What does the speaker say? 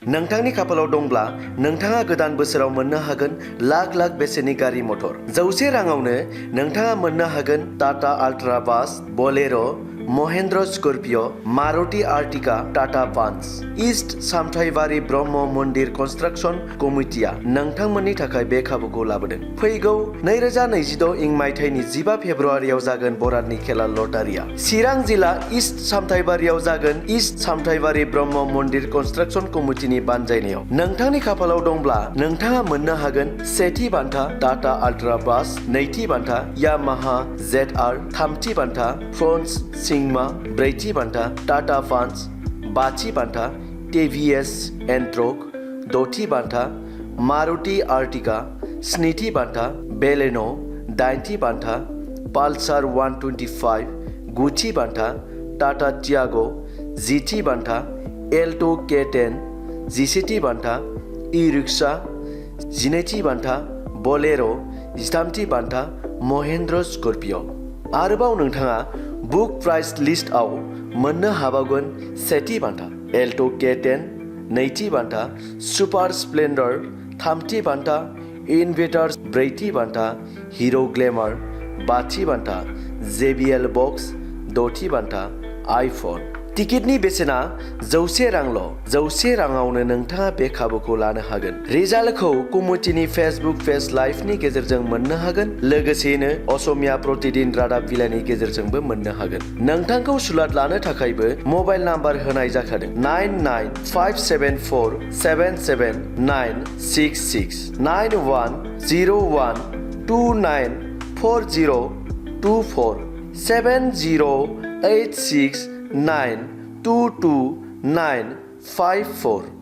नोंथांनि खाफालाव दंब्ला नोंथाङा गोदान बोसोराव मोननो हागोन लाख लाख बेसेननि गारि मटर। 100 राङावनो नोंथाङा मोननो हागोन Tata ultra bus, Bolero, Mahindra Scorpio', Maruti Ertiga, Tata Punch. East Samthaibari Brahma Mandir construction कमिटिया नोंथांमोननि थाखाय बे खाबुखौ लाबोदों। फैगौ 2026 इं मायथाइनि 15 फेब्रुआरियाव जागोन बरादनि खेला लटारिया। चिरां जिल्ला इस्ट सामथाइबारियाव जागोन इस्ट सामथाइबारि ब्रह्म मन्दिर कनस्ट्राक्सन कमिटिनि बानजायनायाव। नोंथांनि खाफालाव दंब्ला नोंथाङा मोननो हागोन सेथि बान्था टाटा अल्ट्रा बास, नैथि बान्था यामाहा ZR, थामथि बान्था फ्रन्स सिग्मा, ब्रैथि बान्था टाटा पान्च, बाथि बान्था TVS एन्ट्रक, द'थि बान्था मारुति आर्टिका, स्निथि बान्था बेलेनो, दाइनथि बान्था पालसार 125, गुथि बान्था टाटा टियागो, जिथि बान्था एल्टो K10, जिसेथि बान्था ई-रिक्शा, जिनैथि बान्था बोलेरो, जिथामथि बान्था महिन्द्र स्कर्पिय'। आरोबाव नोंथाङा बुक प्राइस लिस्टआव मोननो हाबावगोन सेथि बान्था एल्टो K10, नैथि बान्था सुपार स्प्लेन्डर, थामथि बान्था इनभेटार, ब्रैथि बान्था हिरो ग्लेमार, बाथि बान्था JBL बक्स, द'थि बान्था आइफन। टिकेटनि बेसेना 100 रांल'। 100 राङावनो नोंथाङा बे खाबुखौ लानो हागोन। रिजाल्टखौ कमिटिनि फेसबुक पेज लाइभनि गेजेरजों मोननो हागोन। लोगोसेयैनो असमिया प्रतिदिन रादाब बिलाइनि गेजेरजोंबो मोननो हागोन। नोंथांखौ सुलाद लानो थाखायबो मबाइल नाम्बार होनाय जाखादों 9957747796691012940249। $7086922954